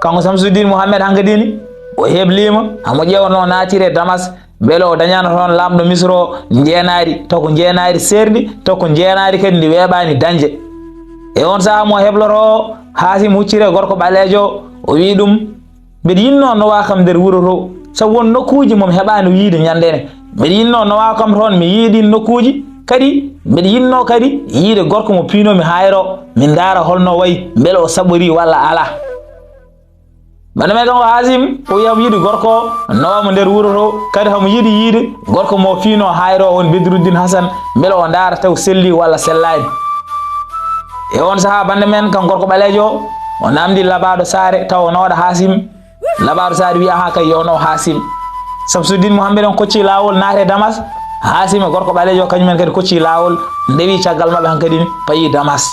Kanko Samsuddin Muhammed hankadine o heblima hamo ƴeewno naatire Damas mbele o dañano toon laamɗo Misra o njeenaari taw ko njeenaari seerndi taw ko njeenaari kadi ndi weeɓaani dañde. E on sahaa mo hebloto o Hasim huccire gorko ɓaleejo o wi ɗum mbeɗa yinnoo nowa kam nder wuro to sabu won nokkuuji mo mi heɓaani yiide ñande ne. Mbeɗa yinnoo nowa kam toon mi yii ɗin nokkuuji kadi mbeɗa yinnoo kadi yiide gorko mo piinoomi haayre o mi ndaara holno wayi mbele o saɓorii walla alaa. Bana men kanko Hasim o wiya mo yiɗi gorko o nawa mo nder wuro to kadi hamo yiɗi yiide gorko mo fiino haayre o woni Bedruddin Hasan mbele o ndaara taw selli walla sellaani. E on sahaa bana men kanko gorko ɓaleejo o o namdi laɓaaɗo saare taw o nooɗa Hasim. Laɓaaɗo saare wi aha kay yewno Hasim. Samsuddin Muhammed on kocci laawol naate Damas. Hasim e gorko ɓaleejo kañum en kadi kocci laawol ndewi caggal maɓɓe hankadi payi Damas.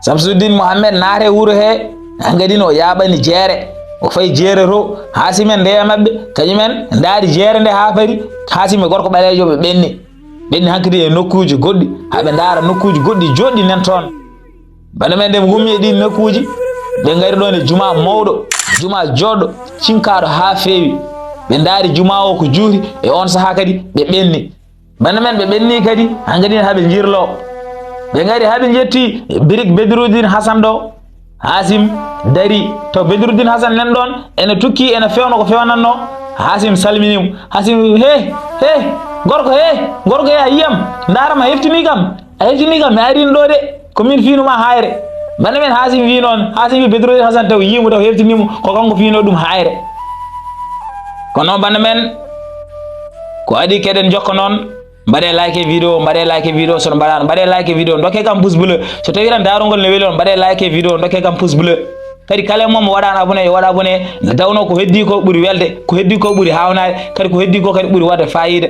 Samsuddin Muhammed naate wuro he hankadi no yaaɓani jeere o fayi jeere to Hasim en ndeya maɓɓe kañum en ndaari jeere nde haa fari. Hasim e gorko ɓaleejo ɓe ɓenni ɓenni hankadi e nokkuuji goɗɗi haa ɓe ndaara nokkuuji goɗɗi joɗɗi nen toon. Bana men nde ɓe ngummi e ɗin nokkuuji ɓe ngari ɗoon e juma mawɗo juma joɗɗo cinkaaɗo haa feewi. Ɓe ndaari juma o ko juuti e on sahaa kadi ɓe ɓenni. Bana men ɓe ɓenni kadi hankadi haa ɓe njirlo. Ɓe ngari haa ɓe njetti birik Bedruddin Hasan ɗo. Hasim dari taw Bedruddin Hasan nen ɗoon ene tukki ene fewna ko fewnatno. Hasim salmini mo Hasim he he gorko he gorko he a yiyam ndaarama heftini kam. A heftini kam mi arini ɗo de ko min fiinuma haayre. Bana men Hasim wi noon Hasim wi Bedruddin Hasan taw yiimo taw heftinimo ko kanko fiino ɗum haayre. Kono bana men ko adi keɗen jokka noon. Mbaɗe like vidéo mbaɗe like vidéo sono mbaɗano mbaɗe like vidéo dokke kam pouce bleu. So tawi tan darogol ne weli on mbaɗe like vidéo dokke kam pouce bleu. Kadi kala e mon mo waɗano abonné yo waɗ abonné nde tawno ko heddi ko ɓuri welde ko heddi ko ɓuri hawnaade kadi ko heddi ko kadi ɓuri wadde fayida.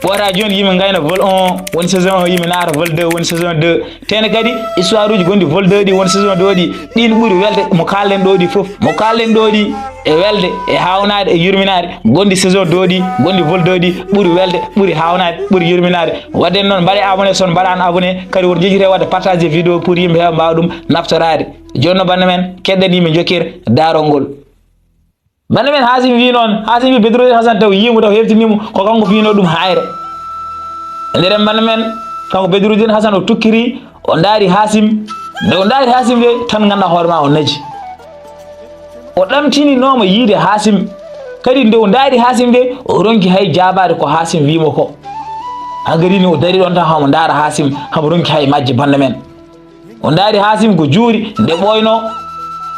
Ɓoota joni yimɓe ngayna vol un woni saison un yimɓe naata vol deux woni saison deux. Tene kadi histoire uji gonɗi vol deux ɗi woni saison deux ɗi ɗin ɓuri welde mo kalɗen ɗo ɗi fof mo kalɗen ɗo ɗi e welde e hawnaade e yurminaade gonɗi saison deux ɗi gonɗi vol deux ɗi ɓuri welde ɓuri hawnaade ɓuri yurminaade. Wadden noon mbaɗe abonné son mbaɗan abonné kadi woto jejjite wadde partage vidéo pour yimɓe heewa mbawa ɗum naftoraade. Joni no bande men keɗɗen yimɓe jokkir darol ngol. Bande men Hasim wi noon Hasim wi Bedruddin Hasan taw yiimo taw heftinimo ko kanko fino ɗum hayre. E nder en bande men kanko Bedruddin Hasan o tukkiri o ndaari Hasim. Nde o ndaari Hasim de tan ganduɗa hoore ma o naji. O ɗamtininooma yiide Hasim. Kadi nde o ndaari Hasim de o ronki hay jaabaade ko Hasim wimo ko. Hankadi ni o dari ɗon tan, hamo ndaara Hasim, hamo ronki hay majje, banda men. O ndaari Hasim ko juuri, nde ɓooyno,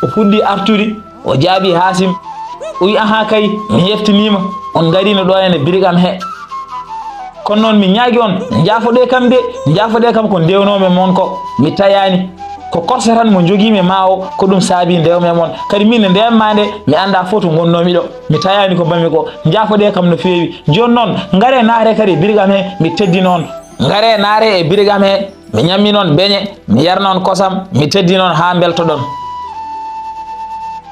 o fuɗɗi artude, o jaabi Hasim. O wi, "Aha kay, mi heftiniima, on ngariino ɗo ene birig am he. Kono noon mi ñaagi on, njaafoɗee kam de, njaafoɗee kam ko ndewnoomi mon ko, mi tayaani. Ko korse tan mo njogiimi ma o, ko ɗum saabi ndewmi mon. Kadi min nde ndewmi ma nde, mi anndaa fof to ngonnoomi ɗo. Mi tayaani ko mbaɗmi ko, njaafoɗee kam no feewi. Jooni noon, ngaree naatee kadi birig am he, mi teddina on. Ngaree naatee e birig am he, mi ñammin on beñe, mi yarna on kosam, mi teddina on haa mbeltoɗon."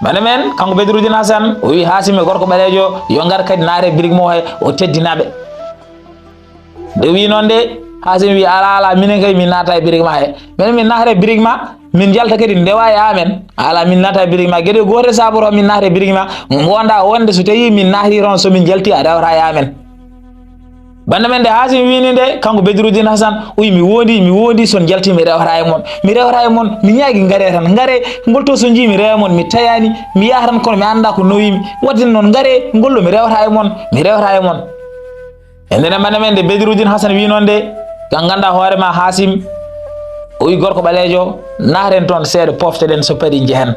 Bana men, kanko Bedruddin Hasan, o wi Hasim e gorko ɓaleejo, yo ngar kadi naatee birig mo he, o teddina ɓe. Nde wi noon de, Hasim wi, "Alaa, alaa, minen kay min naata e birig ma he. Minen min naata e birig ma, min njalta kadi ndewa e amen. Alaa, min naata e birig ma. Geɗe goote saaboto min naata e birig ma. Ngonda wonde so tawi min naati toon, so min njalti a rewata e amen." Banda men nde Hasim wini nde, kanko Bedruddin Hasan, o wi, "Mi wondi, mi wondi, so njalti mi rewata e mon. Mi rewata e mon, mi ñaagi ngaree tan, ngaree, ngol to so njii mi rewa mon, mi tayaani, mi yaha tan kono mi anndaa ko nowimi. Waɗde noon ngaree, ngol ɗo mi rewata e mon, mi rewata e mon." E nder banda men nde Bedruddin Hasan wi noon de, kan nganndaa hoore ma Hasim, o wi gorko ɓaleejo, "Naaten toon seeɗa pofte ɗen so paɗi njehen."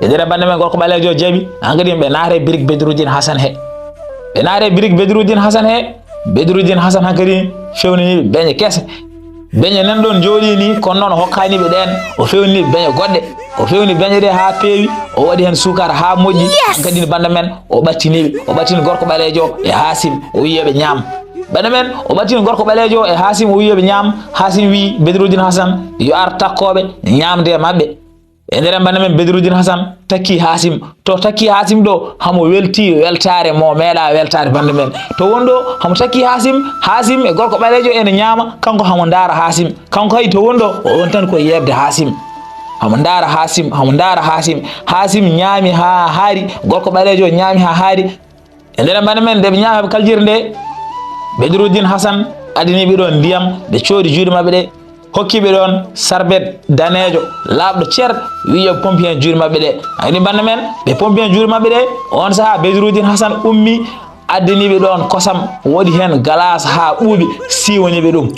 E nder banda men gorko ɓaleejo jaɓi, hankadi ɓe naata e birig Bedruddin Hasan he. Ɓe naata e birig Bedruddin Hasan he, Bedruddin Hasan hankadi fewnani ɓe beñe kese. Beñe nan ɗon jooɗi ni, kono noon o hokkaani ɓe ɗeen, o fewnani ɓe beñe goɗɗe. O fewni beñe ɗe haa peewi, o waɗi heen suukara haa moƴƴi. Hankadi banda men, o ɓattini ɓe. O ɓattini gorko ɓaleejo e Hasim, o wi yo ɓe ñaam. Banda men, o ɓattini gorko ɓaleejo e Hasim, o wi yo ɓe ñaam. Hasim wi Bedruddin Hasan yo ar takkooɓe ñaamde e maɓɓe. E nder banda men, Bedruddin Hasan takki Hasim. To takki Hasim ɗo, hamo welti weltaare mo meeɗa weltaade banda men. To won ɗo, hamo takki Hasim, Hasim e gorko ɓaleejo ene ñaama, kanko hamo ndaara Hasim. Kanko hay to won ɗo, o won tan ko yeebde Hasim. Hamo ndaara Hasim, hamo ndaara Hasim. Hasim ñaami haa haari, gorko ɓaleejo ñaami haa haari. E nder banda men, nde ɓe ñaami haa ɓe kaljiri nde, Bedruddin Hasan addani ɓe ɗon ndiyam, ɓe cooɗi juuɗe maɓɓe ɗe, hokki ɓe ɗon sarbet daneejo, laaɓɗo cer, wi yo ɓe pompi heen juuɗe maɓɓe ɗe. Ani banda men, ɓe pompi heen juuɗe maɓɓe ɗe, on sahaa Bedruddin Hasan ummi, addani ɓe ɗon kosam, waɗi heen galaas haa ɓuuɓi, siiwani ɓe ɗum.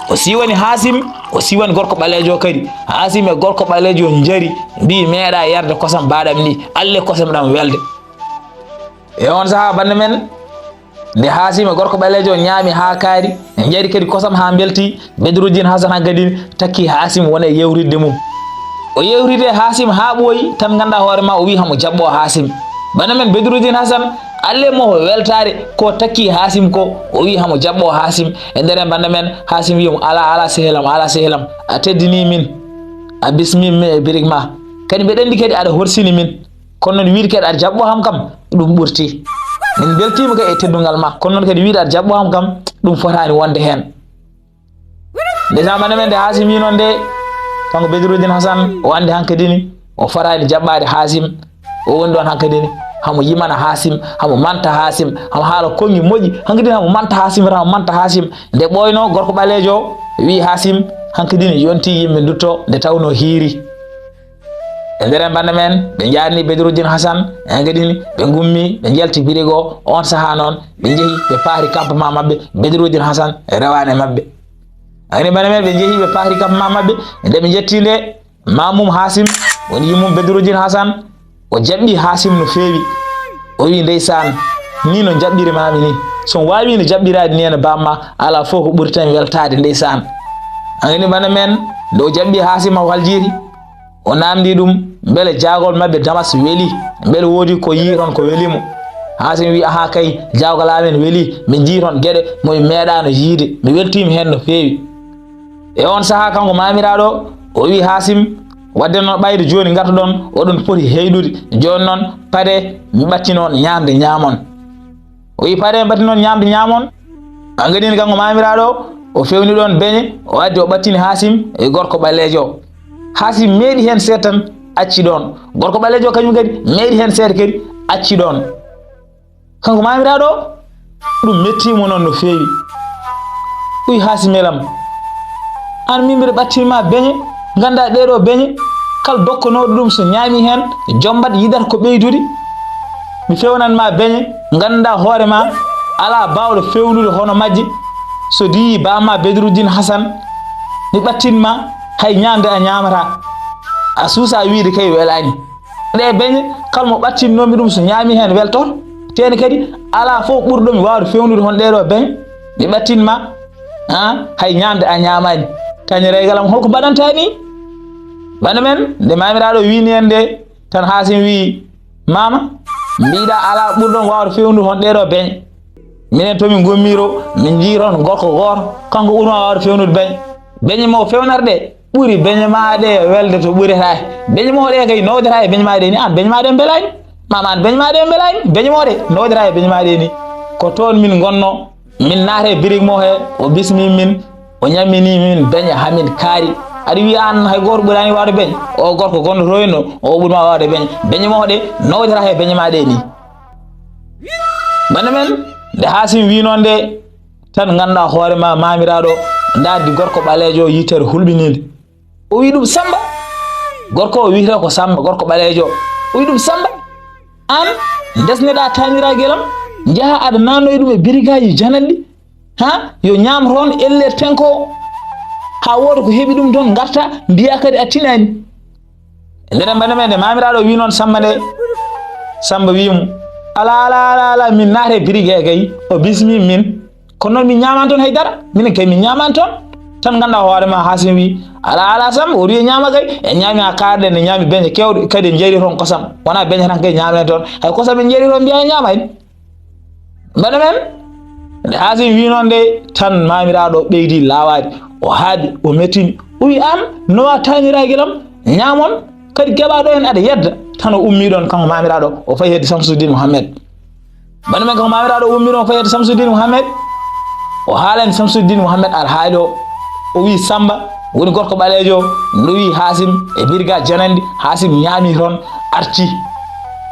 O siiwani Hasim, o siiwani gorko ɓaleejo kadi. Hasim e gorko ɓaleejo njari, mbi, "Meeɗa yarde kosam baaɗam ni, alle kosam ɗam welde." E on sahaa, banda men, nde Hasim e gorko ɓaleejo ñaami haa kaari, ɓe njari kadi kosam haa mbelti, Bedruddin Hasan hankadi takki Hasim wona e yewtidde mum. O yewtidi e Hasim haa ɓooyi, tan nganndaa hoore ma o wi hamo jaɓɓo Hasim. Banda men Bedruddin Hasan, alle mo ko weltaare ko takki Hasim ko, o wi hamo jaɓɓo Hasim. E nder banda men, Hasim wi mo, "Alaa, alaa, sehil am, alaa, sehil am. A teddini min, a bismii min e birig ma. Kadi mbeɗa anndi kadi aɗa horsini min. Kono noon wiide kadi aɗa jaɓɓo ham kam, ɗum ɓurti. Min mbeltiima kay e teddungal ma. Kono noon kadi wiide aɗa jaɓɓo ham kam, ɗum fotaani wonde heen." Nde zaman men nde Hasim wi noon nde, kanko Bedruddin Hasan, o anndi hankadi ni, o fotaani jaɓɓaade Hasim. O woni ɗoon hankadi ni, hamo yimana Hasim, hamo manta Hasim, hamo haala konngi moƴƴi, hankadi ni hamo manta Hasim, hamo manta Hasim. Nde ɓooyno gorko ɓaleejo wi Hasim, hankadi ni yonti yimɓe ndutto nde tawnoo hiiri. E nder banda men, ɓe njaarni Bedruddin Hasan, en kadi ni, ɓe ngummi, ɓe njalti birigo, on sahaa noon, ɓe njehi, ɓe paari campement maɓɓe, Bedruddin Hasan rewaani e maɓɓe. Ani banda men, ɓe njehi, ɓe paari campement maɓɓe, nde ɓe njetti nde, Mamum Hasim, woni yummum Bedruddin Hasan, o jaɓɓi Hasim no feewi. O wi, "Ndeysaan, ni no jaɓɓiri mami ni. So mi waawi no jaɓɓiraade ni ene bamma, alaa fof ko ɓuri tan weltaade, ndeysaan." Ani banda men, nde o jaɓɓi Hasim o haljiri, o naamndi ɗum, mbele jaagol maɓɓe Damas weli, mbele woodi ko yii toon ko weli mo. Hasim wi, "Aha kay, jaagol amen weli, min njii toon geɗe mo min meeɗaano yiide, mi weltiima heen no feewi." E on sahaa, kanko maamiraaɗo, o wi Hasim, "Wadde noon ɓayde jooni ngartoɗon, oɗon poti heyɗude. Jooni noon, paɗe mi ɓattinoon ñaamde ñaamon." O wi, "Paɗe mi ɓattinoon ñaamde ñaamon." An kadi ni kanko maamiraaɗo, o fewni ɗoon beñe, o addi o ɓattini Hasim e gorko ɓaleejo. Hasim meeɗi heen seeɗa tan, acci ɗoon. Gorko ɓaleejo kañum kadi meeɗi heen seeɗa kadi, acci ɗoon. Kanko maamiraaɗo, ɗum mettii mo noon no feewi. Uy Haasimelam, aan min mbiɗa ɓattinma beñe, nganndaa ɗee ɗoo beñe, kala dokkonooɗo ɗum so ñaami heen, jombat yiɗat ko ɓeydude. Mi fewnan ma beñe, nganndaa hoore ma, alaa baawɗo fewnude hono majje. So diyi bamma Bedruddin Hasan, mi ɓattin ma, hay ñaamde a ñaamata. A suusa wiide kay welaani. Ɗe beñe, kala mo ɓattinnoomi ɗum, so ñaami heen welto. Teene kadi, alaa fof ɓurɗo mi waawde feewnude hon ɗee ɗoo beñe. Mi ɓattin ma, ah, hay ñaamde a ñaamaani. Tañiraygal am, holko mbaɗanta ni? Bana men, nde maamiraaɗo wiini en nde, tan Haasim wii, "Maama, mbiɗa alaa ɓurɗo waawde feewnude hon ɗee ɗoo beñe. Minen to min ngommiiro, min njiyii toon gorko gooto, kanko ɓuri ma waawde feewnude beñe. Beñe mo feewnata ɗe ɓuri beñe ma ɗe welde to ɓurata he. Beñe mo ɗe kay nawdata e beñe ma ɗe ni, aan beñe ma ɗe mbelaani. Maama aan beñe ma ɗe mbelaani, beñe mo ɗe nawdata e beñe ma ɗe ni." Ko toon min ngonno, min naata e birig mo he, o bismi min, o ñammini min beñe haa min kaari. Aɗa wiya aan hay gooto ɓuraani waawde beñe? O gorko gonɗo to henno, o ɓuri ma waawde beñe. Beñe mo ɗe nawdata he beñe ma ɗe ni. Bana men, nde Haasim wii noon nde, tan nganndaa hoore ma maamiraaɗo ndaardi gorko ɓaleejo yitere hulɓiniinde. O wii ɗum, "Samba." Gorko o wiyetee ko Samba, gorko ɓaleejo. O wii ɗum, "Samba, aan ndesneɗaa taaniraagal am, njaha aɗa naannoya ɗum e birigaaji jananɗi, haa yo ñaam toon ellee tenko, haa wooda ko heɓi ɗum toon, ngarta mbiya kadi a tinaani." E nder bana men nde maamiraaɗo wii noon Samba nde, Samba wii mo, "Alaa, alaa, alaa, alaa, min naata e birige kay, o bismi min. Kono noon min ñaamaani toon hay dara, minen kay min ñaamaani toon." Tan nganndaa hoore ma Haasim wii, "Alaa, alaa, Samba, o wii ñaama kay, en ñaami haa kaarɗen, en ñaami beñe keewɗe, kadi en njeyri toon kosam. Wonaa beñe tan kay ñaamen toon, hay kosam en njeyri toon mbiya en ñaamaani." Bana men, nde Haasim wii noon nde, tan maamiraaɗo ɓeydi laawaade, o haaɓi, o mettini, o wii, "Aan, no wa taaniraagal am, ñaam on, kadi keɓaa ɗo heen aɗa yedda." Tan o ummii ɗoon, kanko maamiraaɗo, o fayi hedde Samsuddin Muhammed. Bana men, kanko maamiraaɗo o ummii ɗoon, o fayi hedde Samsuddin Muhammed, o haalani Samsuddin Muhammed alhaali o, o wii, "Samba woni gorko ɓaleejo, no wii Haasim e birga jananɗi, Haasim ñaami toon, arti."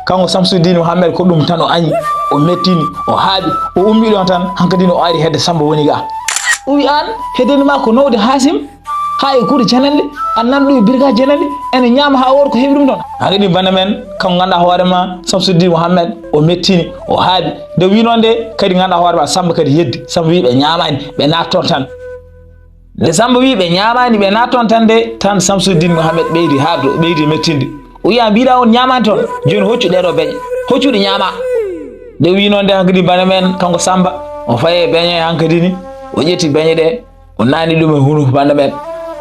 Kanko Samsuddin Muhammed ko ɗum tan o añi, o mettini, o haaɓi, o ummii ɗoon tan, hankadi o ari hedde Samba woni ga. O wii, "Aan, hedde ma ko nawde Haasim, haa e kuuɗe jananɗe, a nan ɗo e birga jananɗe, ene ñaama haa wooda ko heɓi ɗum toon." Hankadi bana men, kanko nganndaa hoore ma, Samsuddin Muhammed, o mettini, o haaɓi. Nde wii noon nde, kadi nganndaa hoore ma, Samba kadi yeddi. Samba wii ɓe ñaamaani, ɓe naat toon tan. Nde Samba wii ɓe ñaamaani, ɓe naat toon tan nde, tan Samsuddin Muhammed ɓeydi haaɓde, o ɓeydi mettinde. O wii, "Mbiɗa on ñaamaani toon, jooni hoccu ɗee ɗoo beñe, hoccu ɗi ñaama." Nde wii noon nde hankadi bana men, kanko Samba, o fayi e beñe hankadi ni, o ƴetti beñe ɗe, o naani ɗum e hunuko bana men.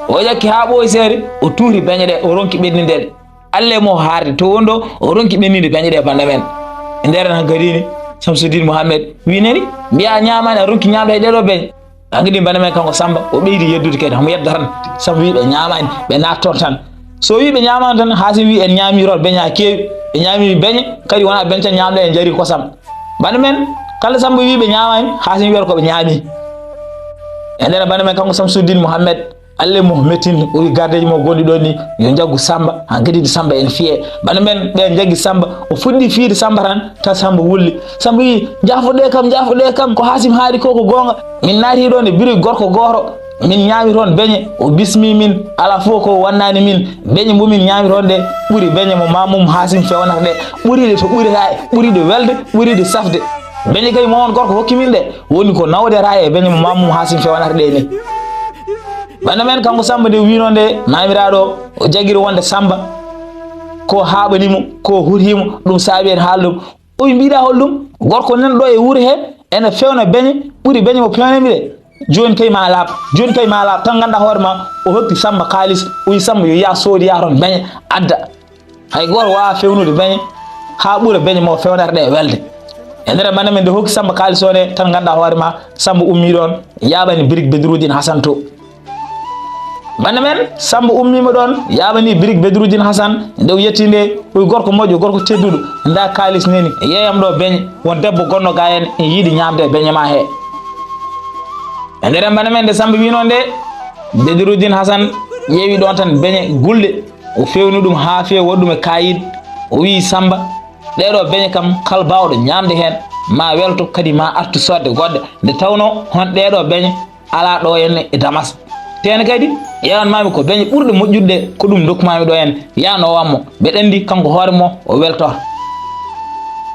O ƴakki haa ɓooyi seeɗa, o tuuri beñe ɗe, o ronki ɓenninde ɗe. Alle mo haarde to won ɗo, o ronki ɓenninde beñe ɗe bana men. E nder hankadi ni, Samsuddin Muhammed wii, "Nani, mbiya ñaamaani, a ronki ñaamde e ɗee ɗoo beñe." Hankadi bana men kanko Samba, o ɓeydi yeddude kadi, homo yedda tan. Samba wii ɓe ñaamaani, ɓe naat toon tan. So wii ɓe ñaamaani tan, Haasim wii en ñaami toon beñe haa keewi. Ɓe ñaami beñe, kadi wonaa beñe tan ñaamɗe, en njari kosam. Bana men, kala Samba wii ɓe ñaamaani, Haasim wiyata ko ɓe ñaami. E nder bana men kanko Samsuddin Muhammed, alle mo mettin, o wii gardeeji mo gonɗi ɗoon ni, yo njaggu Samba, hankadi Samba en fiye. Bana men, ɓe njaggi Samba, o fuɗɗi fiide Samba tan, ta Samba wulli. Samba wii, "Njaafoɗee kam, njaafoɗee kam, ko Haasim haali ko, ko goonga. Min naati ɗoon e biri gorko gooto, min ñaami toon beñe, o bismi min, alaa fof ko wonnaani min. Beñe mbo min ñaami toon ɗe, ɓuri beñe mo Maamum Haasim fewnata ɗe, ɓuri ɗe to ɓurata e, ɓuri ɗe welde, ɓuri ɗe safde. Beñe kay mo on gorko hokki min ɗe, woni ko nawdata e beñe mo Maamum Haasim fewnata ɗe ni." Bana men kanko Samba nde wii noon nde, maamiraaɗo o jagiri wonde Samba ko haaɓani mo, ko hurhi mo, ɗum saabi en haala ɗum. O wii, "Mbiɗa hol ɗum? Gorko nan ɗo e wuro he, ene fewna beñe, ɓuri beñe mo pewnanmi ɗe. Jooni kay ma laaɓ, jooni kay ma laaɓ." Tan nganndaa hoore ma, o hokki Samba kaalis, o wii Samba yo yaa soodoya toon beñe, adda. Hay gooto waawaa fewnude beñe haa ɓura beñe mo fewnata ɗe welde. E nder bana men nde hokki Samba kaalis o nde, tan nganndaa hoore ma, Samba ummii ɗoon, yaaɓani birig Bedruddin Hasan to. Bana men, Samba ummiima ɗoon, yaaɓani birig Bedruddin Hasan, nde o yetti nde, o wii, "Gorko moƴƴo, gorko tedduɗo, ndaa kaalis nani, yeeyam ɗo beñe, won debbo gonɗo ga en, ene yiɗi ñaamde e beñe ma he." E nder bana men nde Samba wii noon nde, Bedruddin Hasan ƴeewi ɗoon tan beñe gulɗe, o fewni ɗum haa feewi, waɗi ɗum e kaayit, o wii Samba, "Ɗee ɗoo beñe kam, kala baawɗo ñaamde heen, ma welto, kadi ma artu soodde goɗɗe, nde tawnoo hon ɗee ɗoo beñe alaa ɗo henne e Damas. Tee ne kadi, ƴeewan-maa-mi ko beñe ɓurɗe moƴƴude ɗe, ko ɗum ndokku-maa-mi ɗo henne, yaa noowan mo, mbeɗa anndi kanko hoore mo o weltoto."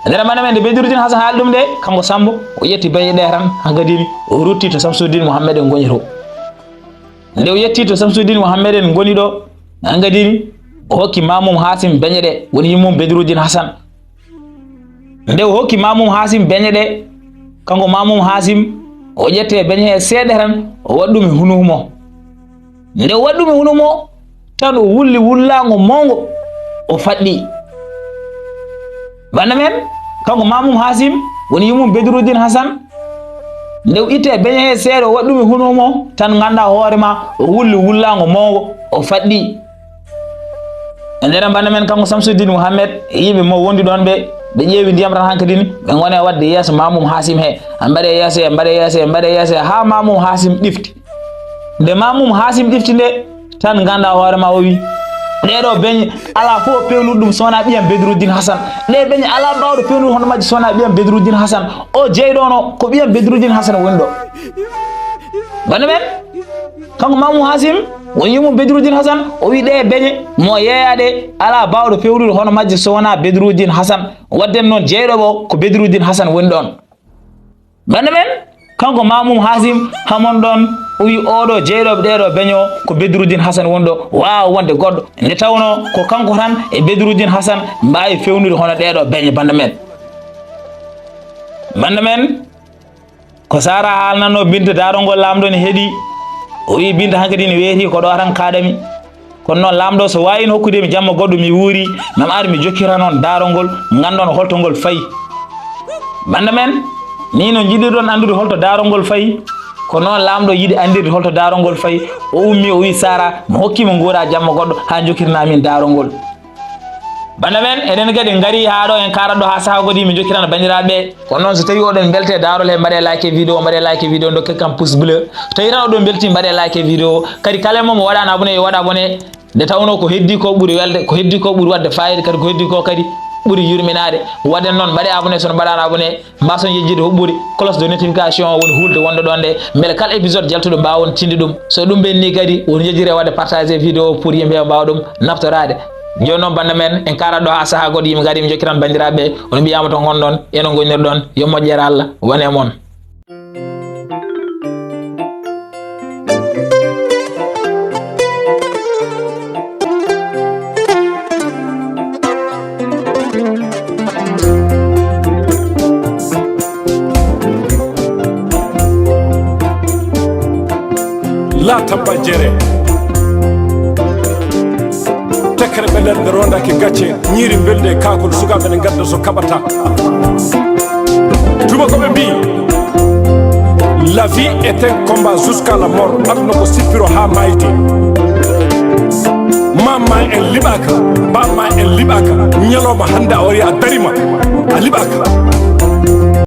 Nder mana men nde Bedruddin Hasan haali ɗum nde, kanko Sambo, o ƴetti beñe ɗe tan, hankadini, o rutti to Samsuddin Muhammed en ngoni to. Nde o yetti to Samsuddin Muhammed en ngoni ɗo, hankadini, o hokki Mamum Hasim beñe ɗe, woni yummum Bedruddin Hasan. Nde o hokki Mamum Hasim beñe ɗe, kanko Mamum Hasim, o ƴetti beñe he seeɗa tan, o waɗi ɗum e hunuko mo. Nde o waɗi ɗum e hunuko mo, tan o wulli wullaango mawngo, o faɗɗi. Bannda men, kanko Mamum Hasim, woni yummum Bedruddin Hasan, nde o itti beñe he seeɗa, o waɗi ɗum e hunuko mo, tan ngannda hoore ma, o wulli wullaango mawngo, o faɗɗi. E nder bannda men, kanko Samsuddin Muhammed, e yimɓe mo wondi ɗon ɓe, ɓe ƴeewi ndiyam tan hankadin, ɓe ngoni e waɗde yeeso Mamum Hasim he. A mbaɗe yeeso, e mbaɗe yeeso, e mbaɗe yeeso, haa Mamum Hasim ɗifti. Nde Mamum Hasim ɗifti nde, tan ngannda hoore ma o wi, "Ɗee ɗoo beñe alaa fof pewnuɗo ɗum so wonaa ɓiyam Bedruddin Hasan. Ɗee beñe alaa baawɗo pewnude hono majje so wonaa ɓiyam Bedruddin Hasan. O jeyɗo no ko ɓiyam Bedruddin Hasan woni ɗo." Bannda men, kanko Mamum Hasim, woni yummum Bedruddin Hasan, o wi, "Ɗee beñe mo yeeyaade, alaa baawɗo pewnude hono majje so wonaa Bedruddin Hasan. Waɗden noon jeyɗo o ko Bedruddin Hasan woni ɗoon." Bannda men, kanko Mamum Hasim, hamon ɗoon, o wi, "Oɗo jeyɗo ɗee ɗoo beñe o ko Bedruddin Hasan woni ɗo, waawa wonde goɗɗo." Nde tawnoo ko kanko tan e Bedruddin Hasan mbaawi fewnude hono ɗee ɗoo beñe, bannda men. Bannda men, ko Sara haalnanno Binta daarol ngol, laamɗo ne heɗi. O wi, "Binta, hankadi ne weeti ko ɗo tan kaaɗami. Kono noon laamɗo so waawi hokkude mi jamma goɗɗo mi wuuri, mi ar mi jokkita noon daarol ngol, nganndon holto ngol fayi." Bannda men, ni no njiɗirɗon anndude holto daarol ngol fayi, ko noon laamɗo yiɗi anndirde holto daarol ngol fayi. O ummi, o wi, "Sara, mi hokki mo nguura jamma goɗɗo haa jokkitana min daarol ngol." Bannda men, eɗen kadi ngari haa ɗo, en kaarat ɗo haa sahaa goɗɗo, min jokkitana banndiraaɓe. Kono noon, so tawii oɗon mbelti e daarol he, mbaɗe like vidéo, mbaɗe like vidéo, ndokke kam pouce bleu. So tawii tan oɗon mbelti, mbaɗe like vidéo. Kadi kala mo mo waɗaani abonné, yo waɗ abonné. Nde tawnoo ko heddii ko ɓuri welde, ko heddii ko ɓuri waɗde faayiida, kadi ko heddii ko kadi ɓuri yurminaade. Waɗen noon, mbaɗe abonné so on mbaɗaani abonné. Mbaason yejjitde huɓɓude cloche de notification o, woni hulde wonde ɗon nde, mbele kala épisode jaltuɗo mbaawon tinde ɗum. So ɗum ɓenni kadi, on yejjitde waɗde partager vidéo o pour yimɓe ɓe mbaawa ɗum naftoraade. Jooni noon, bannda men, en kaarat ɗo haa sahaa goɗɗo, yimɓe kadi mi jokkitan banndiraaɓe, on mbiyaama to ngonɗon, eno ngonirɗon, yo moƴƴere Allah won e mon. La Tabba Jere. Tekkere ɓe nder nde rondaki gacce, ñiiri mbelde e kaakol, sukaaɓe ne ngadda so kaɓata. Tuma ko ɓe mbii, la vie est un combat jusqu'à la mort. Aduna ko sippiro haa maayde. Ma ma en liɓaaka, ba ma en liɓaaka. Ñalawma hannde a wari a darima, a liɓaaka.